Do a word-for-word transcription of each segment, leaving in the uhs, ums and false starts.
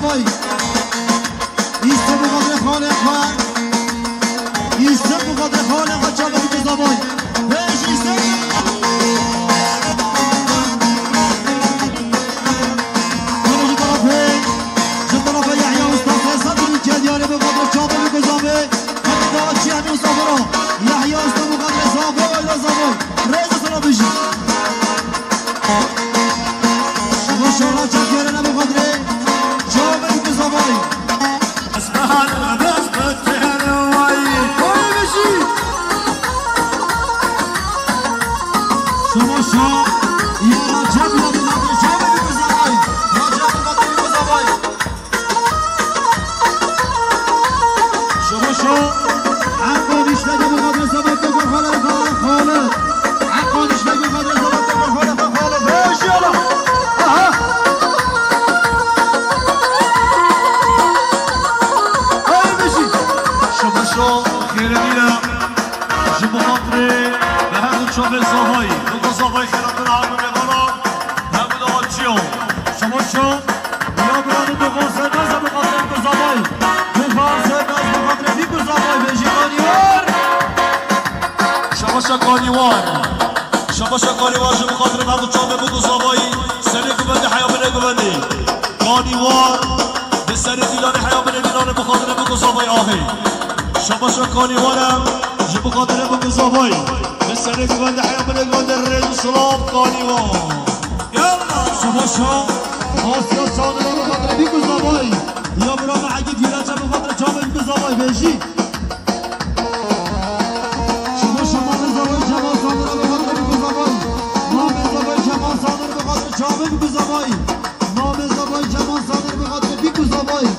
Vay. Îstem û xatirê xalê xwe. Îstem û xatirê xalê xwe çavê bike zavay. Beş îstem. Ji tarafê, ji tarafê Yahya Usta Feysel Tirkiye diyarê bi xatirê çavê bike zavê. Hadi daha çi hemî Usta Fero. Yahya Usta bi xatirê zavê, wayla zavay. Rêz û selav bijî. Şima şara çekere ne bi xatirê çavê bike zavay. Esmehan dest bi çehre wayî. Koy bijî. Şima şa ya Recep ya bi xatirê çavê bike zavay. Recep bi xatirê bike zavay. Şima şa Heqqa dişleke bi xatirê Sebat Bekir Xalid, Xalid, Xalid. Heqqa dişleke bi xatirê Sebat Bekir Xalid, Xalid. Beş yala. Aha. Ay beşi. Şima şa xêrê dîne. Ji bi xatirê bi her du çavê zavayî. Du zavayî xêratin abi mêvana. Hem de açiyo. Şima şa. Ya bira, tu dixwazî dest bi xatirê ku zavayî. Tu dixwazî dest bi xatirê vî ku zavayî bêjî kanî war. Şabaşa kanî war. Şabaşa kanî war ji bi xatirê berdu çavê bi ku zavayî. Serê guvendê heya binê guvendê. Kanî war. Bi serê dîlanê heya binê dîlanê bi xatirê bi ku zavayî axê. Şabaşa kanî war e. Ji bi xatirê bi ku zavayî. Bi serê guvendê heya binê guvendê rêz û silav kanî war. Yalla! Şabaşa. Asya Sanır'a bi xatirê bî ku zavayî. Ya bira me Egîd Giraçe bi xatirê çavê bî ku zavayî bêjî. Şabaşa mamê zavayî Cemal Sanır'a bi xatirê bî ku zavayî. Mamê zavayî Cemal Sanır bi xatirê çavê bî ku zavayî. Mamê zavayî Cemal Sanır bi xatirê bî ku zavayî.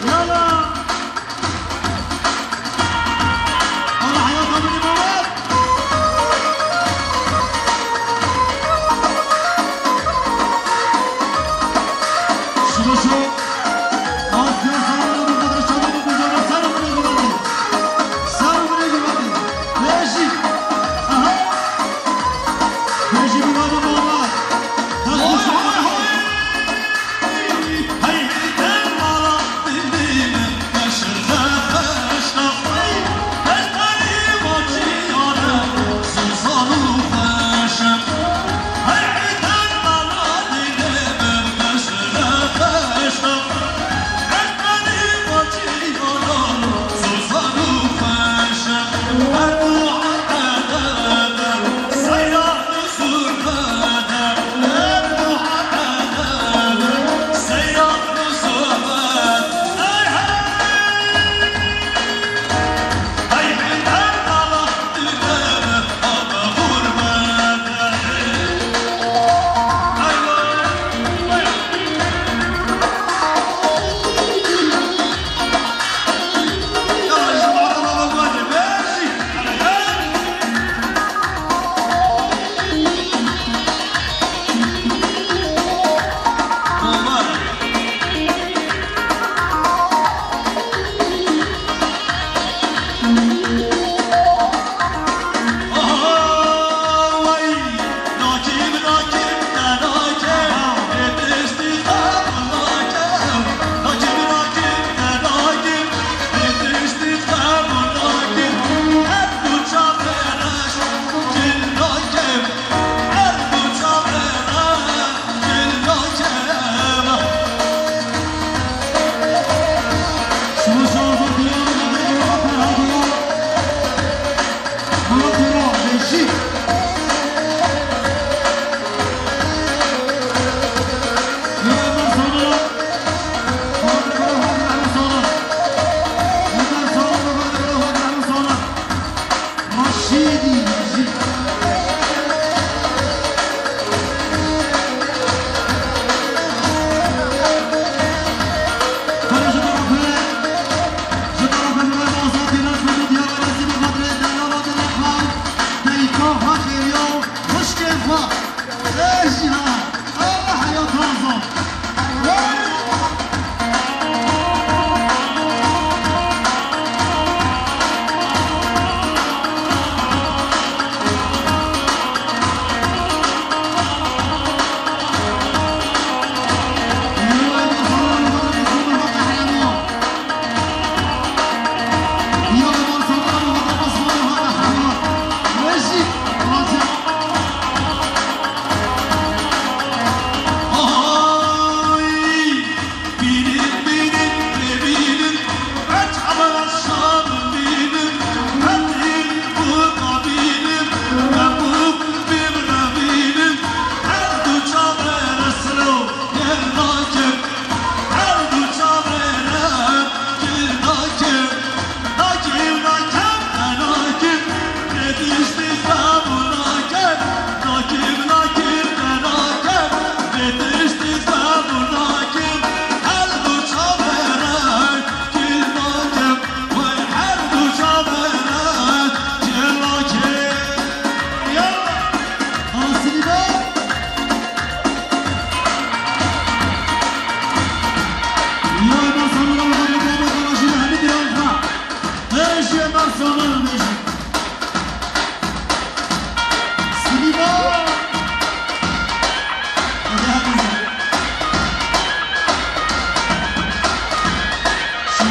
Yala! Ala heyata min emanet. Şuno şo. Asya sarı bu kadar çabuk bu kadar sarı bu ne güvenli. Sarı bu ne güvenli. Beşik. Aha. Beşik bu kadar baba. Nasıl sarı?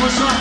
Şebaşa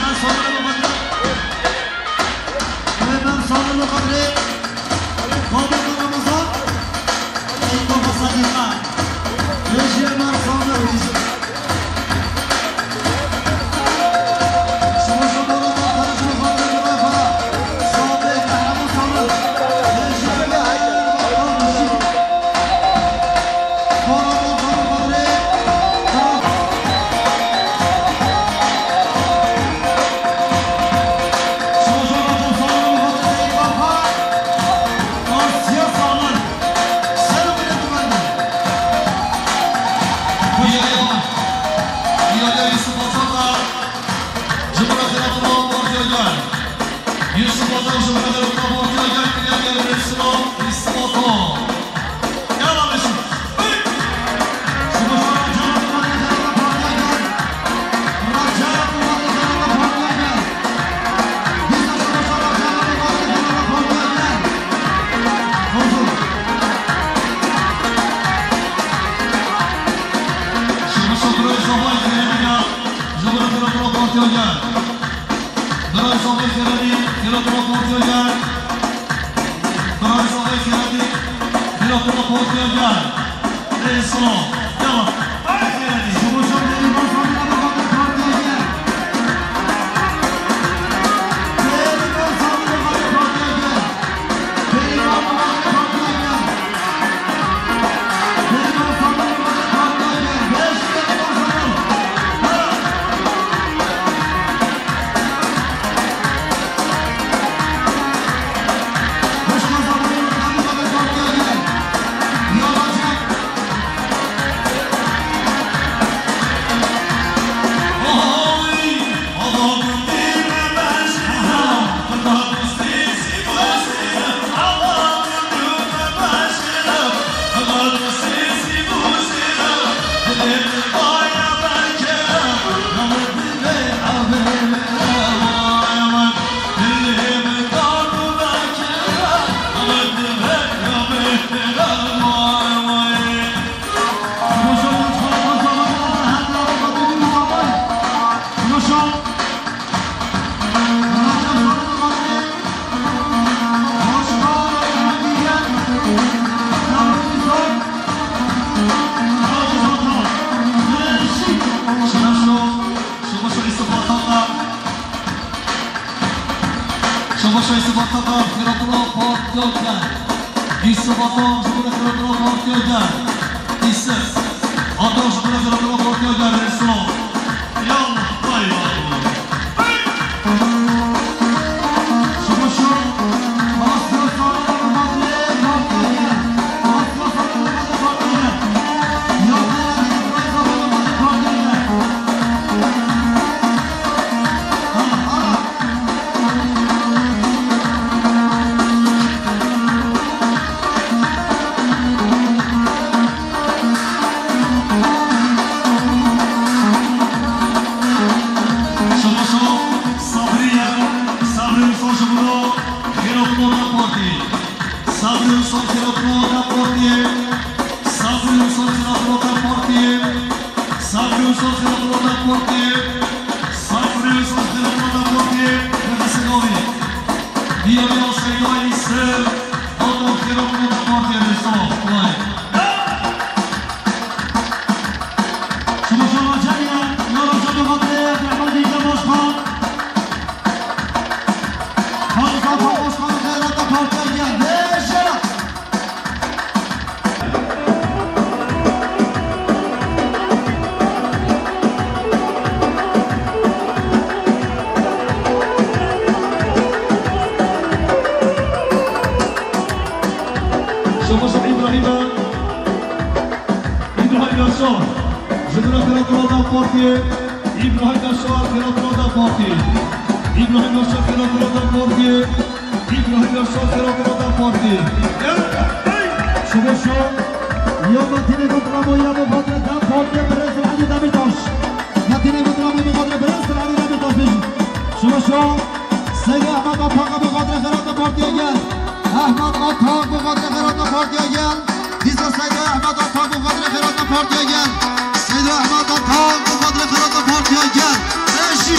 Îsibata xêratîna partiya gel. Îsibata ji xwe xêratîna partiya gel. Îsib. Ata ji xwe xêratîna partiya gel. Rêso. Yallah, bay bay. Şebaşa. Şebaşa Sabriye, Sabri Usta ji bo xêratîna DEM Partî. Sabri Usta xêratîna DEM Partî. Sabri Usta xêratîna DEM Partî. Sabri Usta xêratîna DEM Partî. Sabri Usta xêratîna DEM Partî. Nefesê dawî. Diya diya Seyda Îsib. Ata xêratîna DEM Partî. Rêso. Kolay. Şebaşa Raceriye, ya Raceriye Xatirê, Abdurrahman Dîcle Başkan. Hamza Başkan xeyrata partiye gel. Beşe. Şebaşa Îbrahîm e. Îbrahîm Yaşar, ji xêratîna DEM Partiyê. Îbrahîm Yaşar, xêratîna DEM Partiyê. Îbrahîm Yaşar, xêratîna DEM Partiyê. Îbrahîm Yaşar, xêratîna DEM Partiyê. Şebaşa. Ya Metînê Gulramo ya bi xatirê DEM Partiyê, birêz Elî Demîrtaş. Metînê Gulramo bi xatirê birêz Elî Demîrtaş bêjin. Şebaşa. Seyda Ehmed Atak bi xatirê xêratîna partiye gel. Ehmed Atak bi xatirê xêratîna partiye gel. Dîsa Seyda Ehmed Atak bi xatirê xêratîna partiye gel. Seyda Ehmed Atak bi xatirê xêratîna partiye gel. Beşî.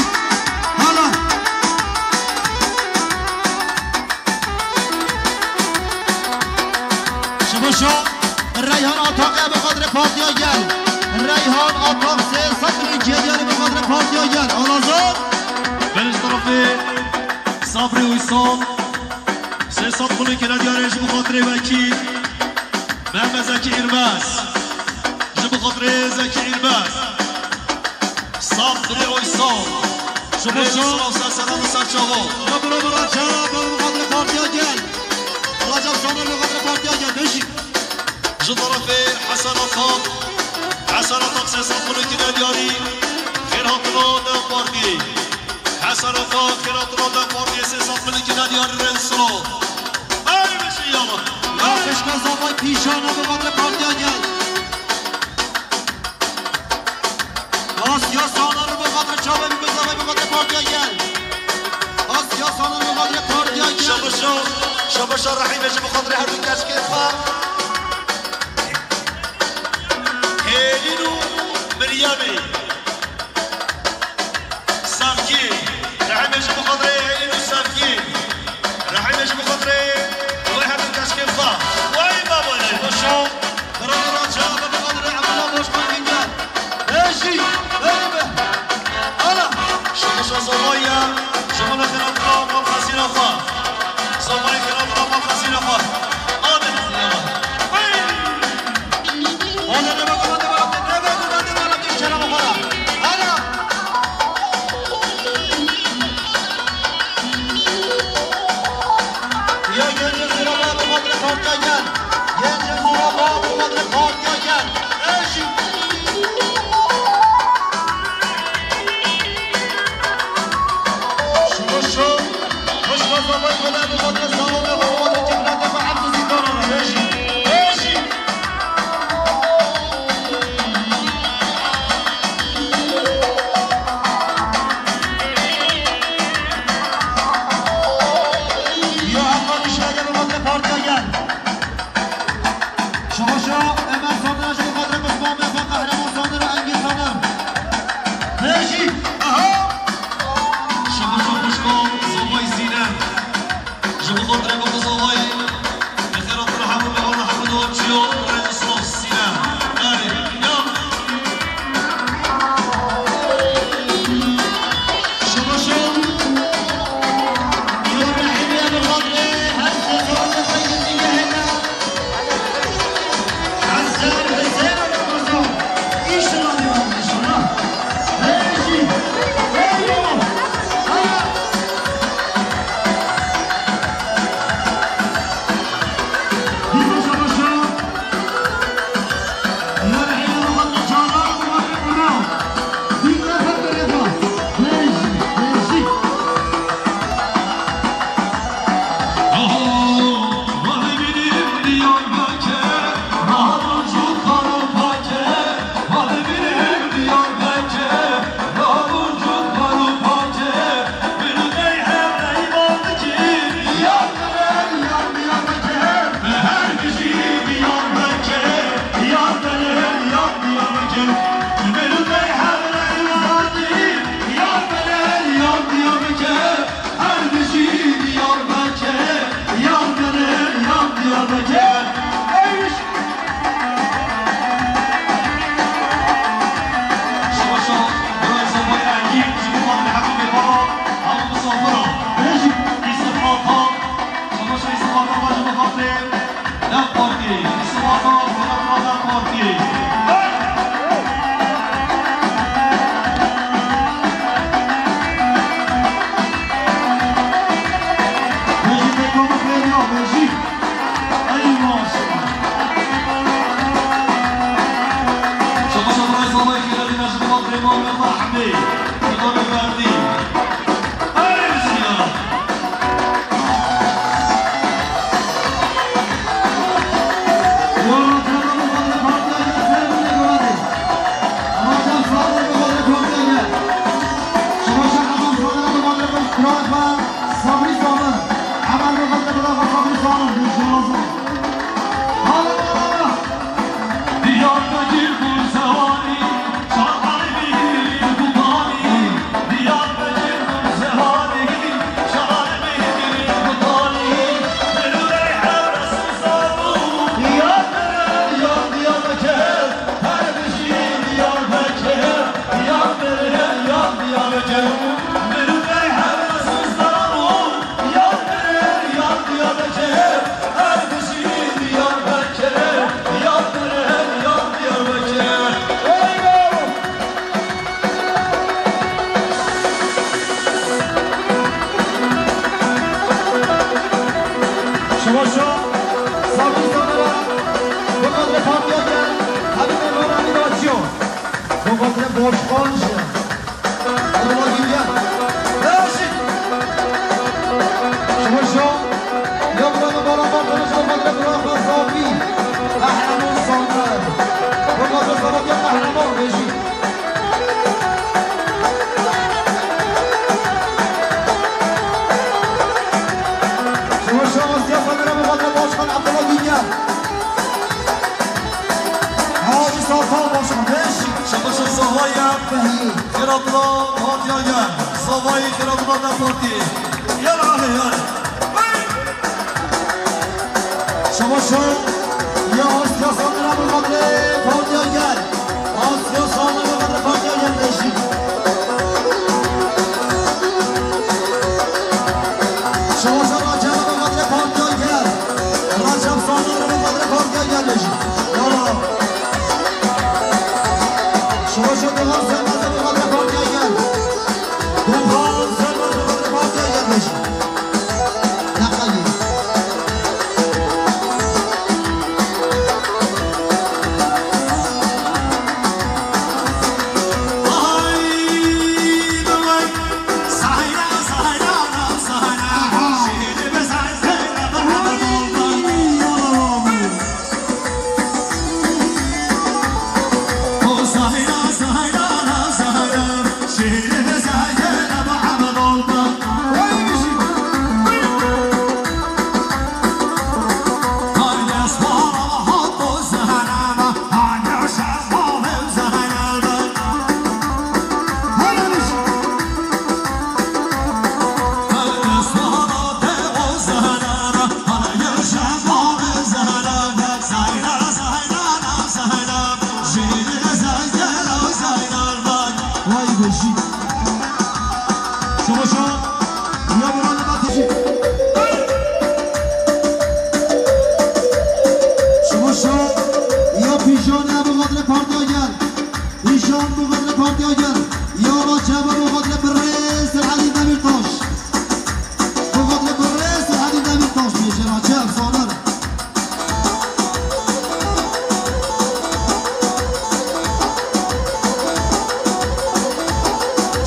Sê sed pulê kine diyarê ji bo xatirê wekî Mehmet Zekî Îrbaz. Ji bo xatirê Zekî Îrbaz. Saf birê Oysal. Ji bo Rêz şo. Saf ser selam ser çavo. Ya bro, bro, Recep, bi xatirê partiya gel. Recep Şaner bi xatirê partiya gel. Beşî. Ji tarafê Hesen Atak. Hesen Atak sê sed pulê kine diyarî. Xêr hatina DEM Partiyê. Hesen Atak, xêr hatina DEM Partiyê, sê sed pulê kine diyarî, rêz siro. Ey, beşî yala. Ya xişka zavay pîşana bi xatirê partiya gel. Asya Sanar bi xatirê çavê bi zavay bi xatirê partiya gel. Asya Sanar bi xatirê partiya gel. Şabaşa, şabaşa Rehîmê ji bi xatirê her du keşkê xwe. Hêlîn û Miryemê. Sevgî. Rehîmê ji bo xatirê Hêlîn û Sevgî. Rehîmê ji bo xatirê wê her du keşkên xwe. Wey baba ne. Şabaşo. Bira bira çawa bi xatirê Ebdullah Başkan Bingel. Êşî. Berî be. Ana. Şabaşo Zavaya. Ji bo xêratina mal xezîna xwe. Zavayê xêratina mal xezîna xwe. Amin. Wey. Şabaşa Ömer Sandır'a, ji bo xatirê Osman Mefa, Kahraman Sandır'a, Engin Sandır'a. Beşî. Aha. Şabaşa xwişka Zavay Sînem. Ji bo xatirê Baba Zavayê, bi xêra xwe re hemû, bi hemû, hemû dewam çiyo, rêz û silav Sînem. Erê, ya. Şabaşo. Ya Rehîm ya bi xatirê her sê sal de xwe yekî heye. Her bijî Diyarbekir, yar bere, yar Diyarbekir. Ey wiş. Şabaşa, Birayê Zavayê Engîn, ji bo xatirê hemû mêvanan, hemû misafiran. Beşî. Îsif Altan, şabaşa Îsif Altan, ji bo xatirê DEM Partî, Îsif Altan, Senatora DEM Partî. Şabaşa Birayê Zavayê Kêlerî, ji bo xatirê Mamed Ehmedê, Îmamê Berdî. Ey Zîya! Diyarbekir Kurzewanî, Çatalî Kutanî, Diyarbekir Kurzewanî, Çatalî Kutanî, Mirûdey Hewres Îstanbul, Diyarbekir, Diyarbekir, her bijî Diyarbekir, Diyarbekir, Diyarbekir, Mirûdey Hewres Îstanbul, Diyarbekir. Partiya gel, hadi memara Miraçyo. Domates borçlan. Domates gel. Beşik. Şoşo. Ya buranın bana bakınız, domates bırakma sabi. Kahraman sandı. Domates bırakma kahraman beşik. Şoşo Asya Samira bu kadar başkan Abdullah Güngör. Hacı Safal başkan beş. Şabaşa Zavaya. Behi. Xêratla Partiya gel. Zavayê Xêratla DEM Partî. Gel abi gel. Şoşo. Ya Asya Samira bu kadar Partiya gel. Asya Samira bu kadar Partiya gel beşik. Şoşo Recep bu kadar Partiya gel. Recep Samira bu kadar Partiya gel beşik. Yala. Şoşo Doğan Sönmez bu kadar Partiya gel. Doğan Sönmez bu kadar Partiya gel beşik. Vay beşik. Şoşo. Ya Murat Fatih. Şoşo. Ya Pîşan ya bu kadar Partiya gel. Pîşan bu kadar Partiya gel. Ya Recep bu kadar Birê Selahattin Demirtaş. Bu kadar Birê Selahattin Demirtaş. Pîşan Recep Soner.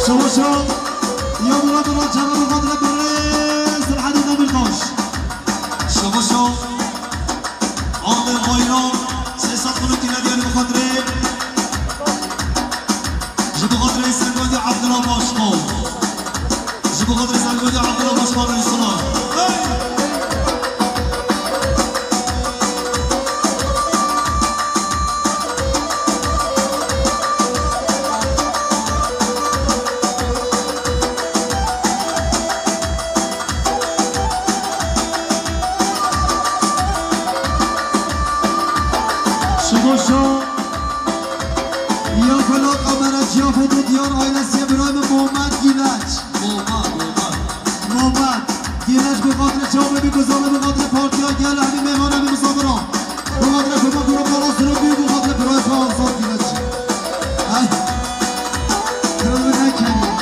Şoşo. Ya Murat Recep bu kadar Birê Selahattin Demirtaş. Şoşo. Alê Bayram, sê sed xulûkî nediyane bi xatirê. Ji bo xatirê Sergodî Abdullah Başkan. Ji bo xatirê Sergodî Abdullah Başkan, Rêsûla. Hey! Şugoşo ya Fela Kamera Ciyafetê Diyar ailesiye birayê min Muhammed Gileç. Muhammed, Muhammed. Muhammed Gileç bi xatirê çavê bi guzanê bi xatirê partiya gel hemî mêvan hemî misafira. Bi xatirê Xweda gura bala siro bi bi xatirê birayê xwe Ansar Gileç. Ay. Kırıldı ne kemiği?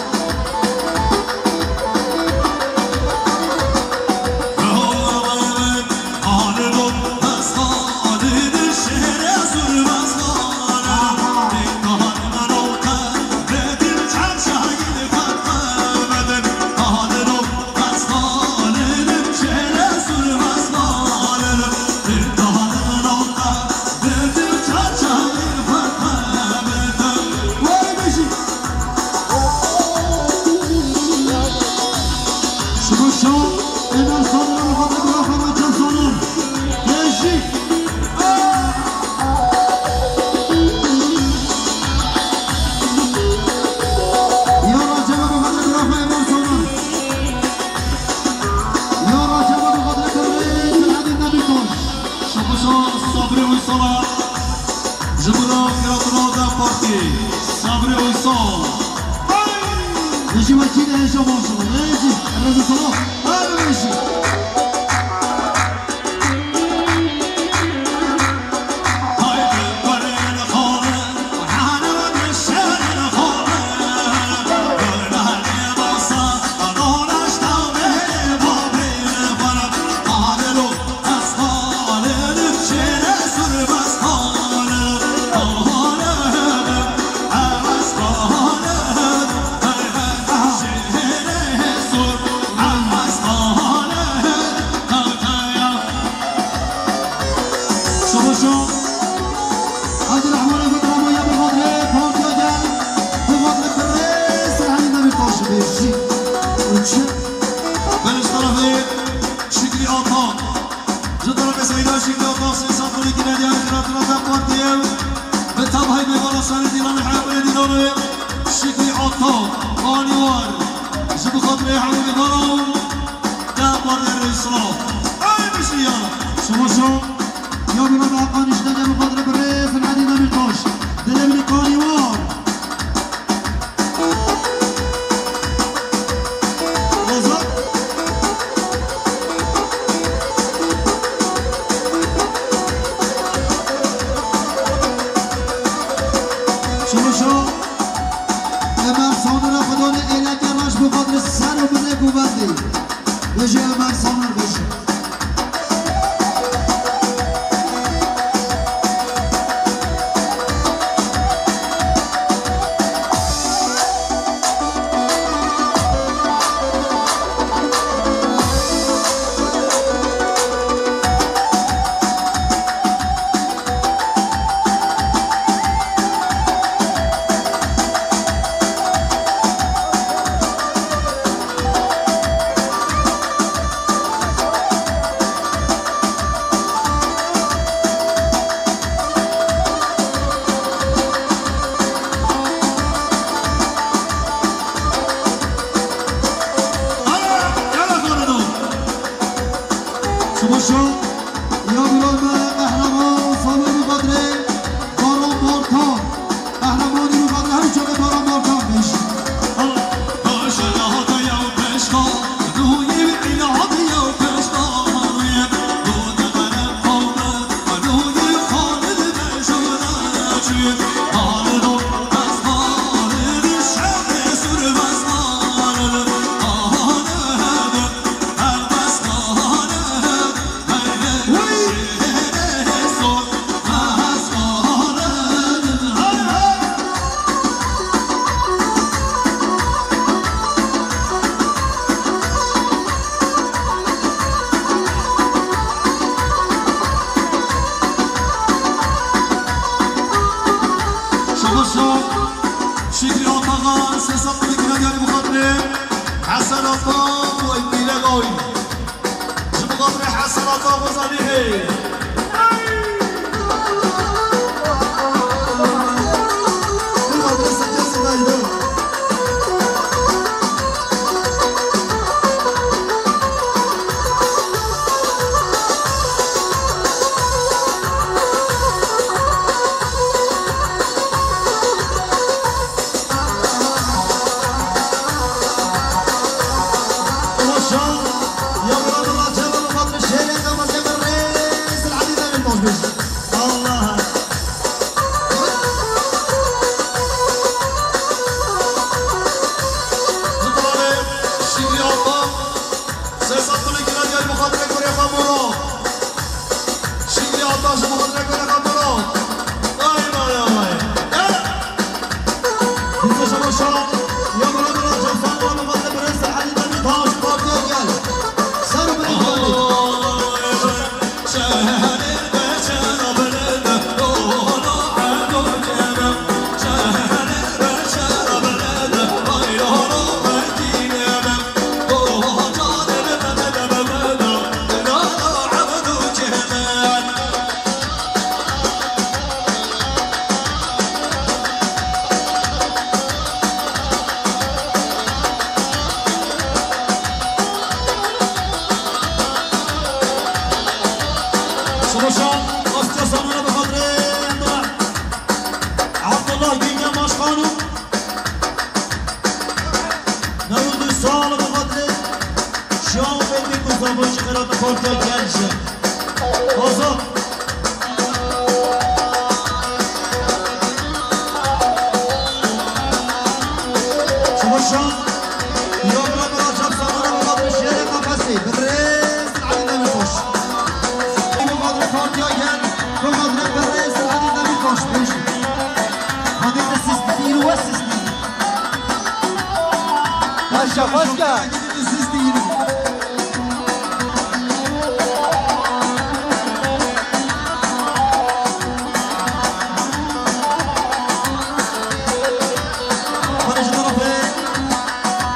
Şugoşo, Emer Soner, Muhammed Rafa, Recep Soner. Beşik. Ya Recep, Muhammed Rafa, Emer Soner. Ya Recep, Muhammed Rafa, Selahattin Demirtaş. Şugoşo, Sabri Uysal. Ji bo xêratina DEM Partî, Sabrê Uysal. Hey! Ji wekî de hêja van ji bo. Hey, ji, rêzê sala. Hey, bibêjî. Bi tevahî mêvana serê dîlanê heywanê dîlanê Şikrî Ata Kanîwar ji bi xatirê hemû mêvana û te bardê rêsra. Ey bijî ya! Şima şo ya bila da qanîşte de bi xatirê birêz Elî Demîrtaş. Dilê min Kanîwar. Azad. Şoşo. Ömer Sanır'a xudone êleke reş bi xatir ser û binê kuvvetî. Bêje Ömer Sanır bêje. Şima şo ya Bilal me qehreman salonî Badrê Baran Bartan. Qehremanî û Badrê her çaxê Baran Bartan bêj. Şabaş ya. Şükrü Atagan, sesatlı kine gel bu kadri. Hasan Atagan, bu ekmeğine koy. Ji bo xatirê Hesen Ata Xwezanî hê. Şikrî Ataş, bi xatirê kurê xwe Murat. Ay, vay, ay, vay. Eh! Dîsa şema şa, ya Murat, Murat, Can Sanma, bi xatirê birêz Elî Demîrtaş, Partiya Gel. Ser û birî geldi. Şoşan, Asya Samura bi xatirê Abdullah Gingen Başkanım. Newid û du sal bi xatirê Şiyan Fetî Mustafa ji xêrata Partiya Gel ji Azad. Şima şan, ya bira bira çap samana bi xatirê şêrê qefesê, bi rêz Elî Demirtaş. Bi xatirê Partiya Gel, bi xatirê bi rêz Elî Demirtaş, bêjin. Hadi de siz bir wes siz. Paşa, hoş gel. Hadi ji tarafê,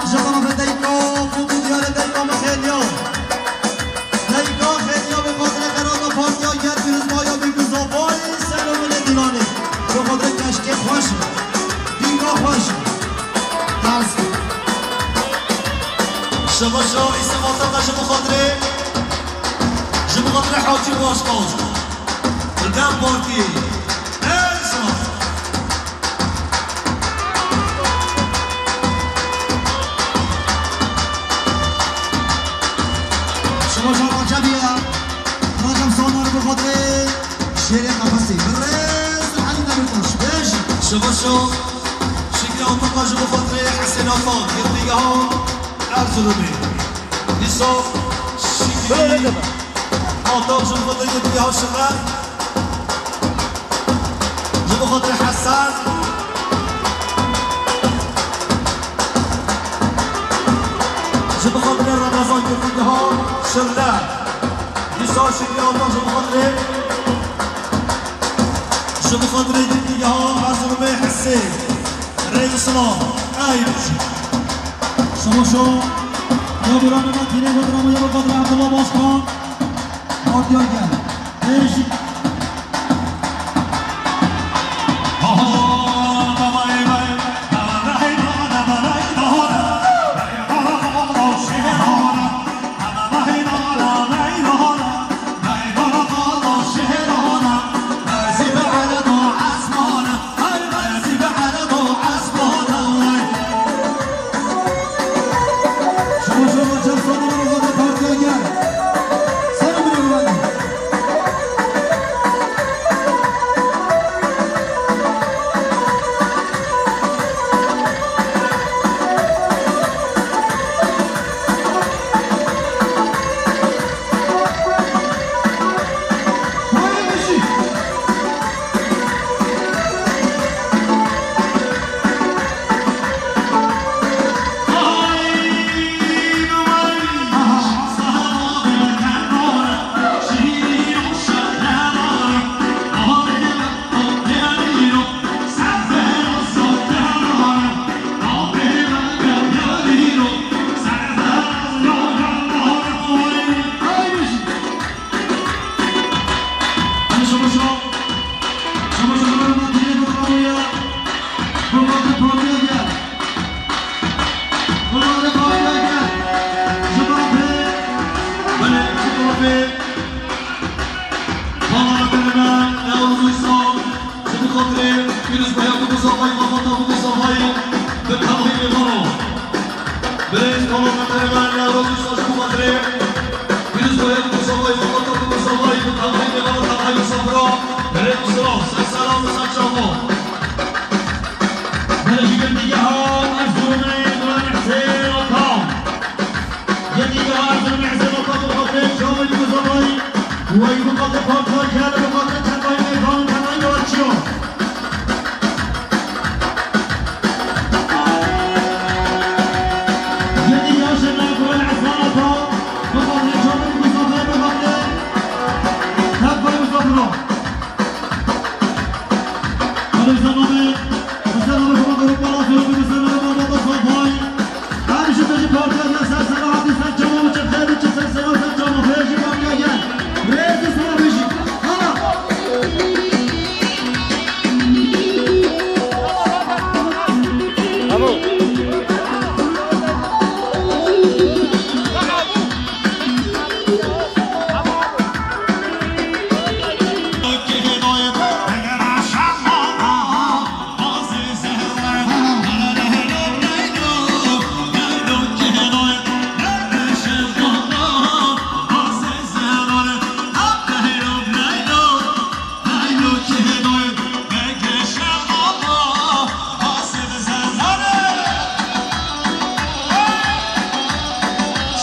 ji tarafê Deyka, Fûtû Diyarê Deyka min xêriya. Deyka xêriya bi xatirê xerata Partiya Gel Firuzmaya Bî Guzavayî. Şaba şa, îstemata ji bo xatirê, ji bo xatirê Hacî Başkan. Dem Partî. Ey şa. Şaba şa Recep ya. Recep Soner ji bo xatirê Şêrê Qefesî. Birêz Elî Demirtaş. Bêjî. Şaba şa. Şikrî Atakan ji bo xatirê Hesên Atan. Girtîgeha Erzurumê. Dîsa Şikrî Atan ji bo xatirê Girtîgeha Şiqe. Ji bo xatirê Hesen. Ji bo xatirê Remezan Girtîgeha Şirne. Dîsa Şikrî Atan ji bo xatirê, ji bo xatirê Girtîgeha Erzurumê Hesê. Rêz û silav. Ey bijî. Şaba şo. Ya bira me tîne, ya bira me, ya bira Abdullah Başkan. Partiya gel. Bêjî. Ji bo xatirê pîrozbaya ku Muzafayî, xafata ku Muzafayî, bi tevahî mêvano. Birêz parlamenterê me Newroz Uysal ji bo xatirê pîrozbaya ku Muzafayî, xafata ku Muzafayî, bi tevahî mêvano, tevahî misafira. Birêz Mustafa, ser sera, ser çava. Belê ji girtîgeha Erzurumê, Gulan Husên Atan. Yedî ya Erzurumê Hesên Atan bi xatirê çavên Muzafayî, wey bi xatirê Partiya Gel, bi xatirê tevayî mêvan, tevayî navçiyan. Yedî ya Şirne Gulan Husên Atan, bi xatirê çavên Muzafayî, bi xatirê tevayî Muzafayî.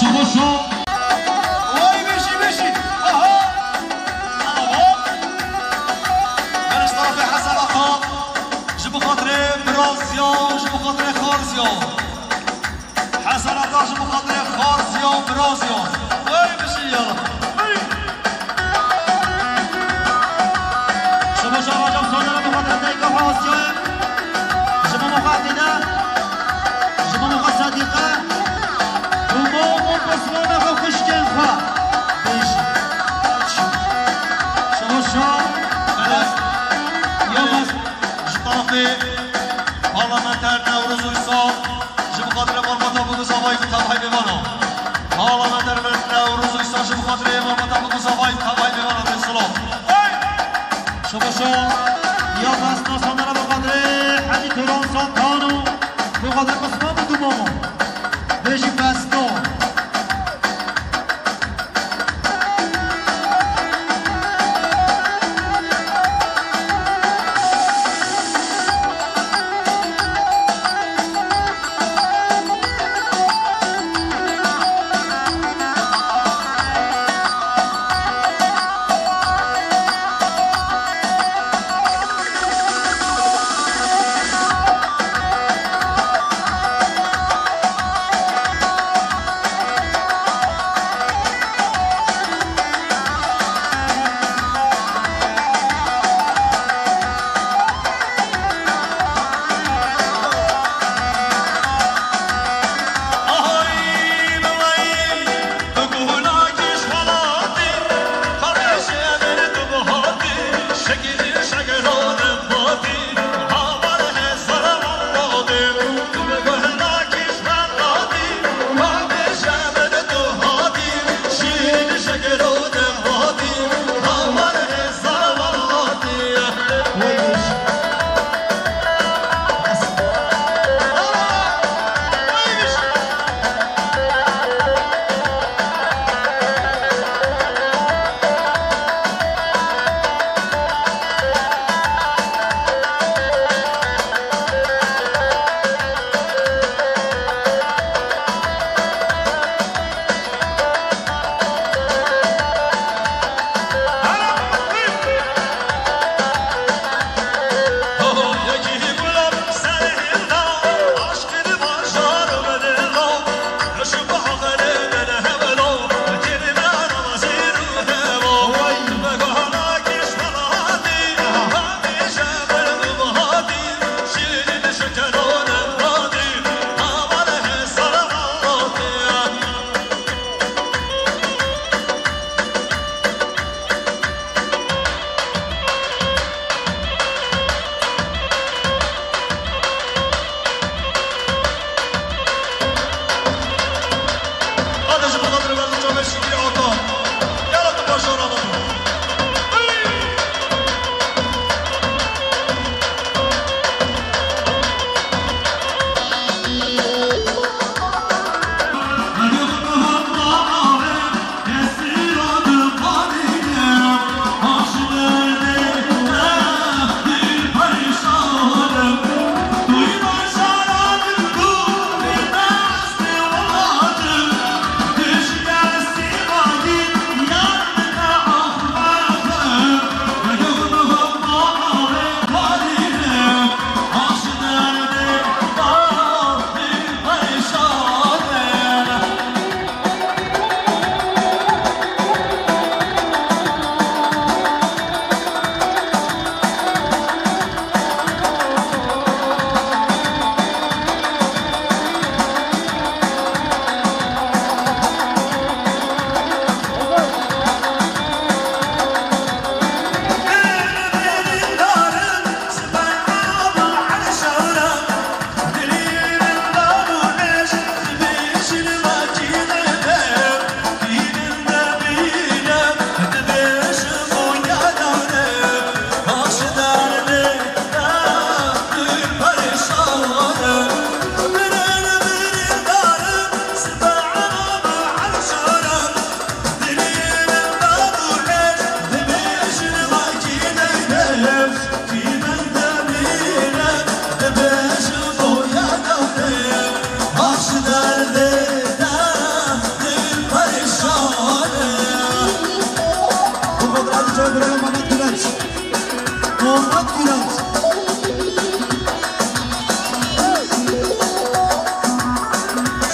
Şabo şo. Oy, bêjî, bêjî. Aha. Aha. Min ji terefê Hesen Ata, ji bo xatirê biraziya û ji bo xatirê xarziya. Hesen Ata ji bo xatirê xarziya û biraziya. Oy, bêjî ya. Oy. Şaba şa Recep Soner bi xatirê dayika Asiyayê. Ji bo Muqatîde. Ji bo Muqa Sedîqe. Û bo, bo pismana xwe xwişkên xwe. Bêjî. Şaba şa. Belê. Ya bes. Ji terefê parlamenter Newroz Uysal. Ji bo xatirê malbata ku Muzafayî, ku tevahî mêvan o. Asma bi dumo. Bêjî bes no.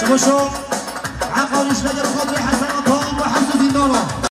Şo, şo. Eqa rûşveke bi xatirê Hesen Atan û Hemze Zîndana.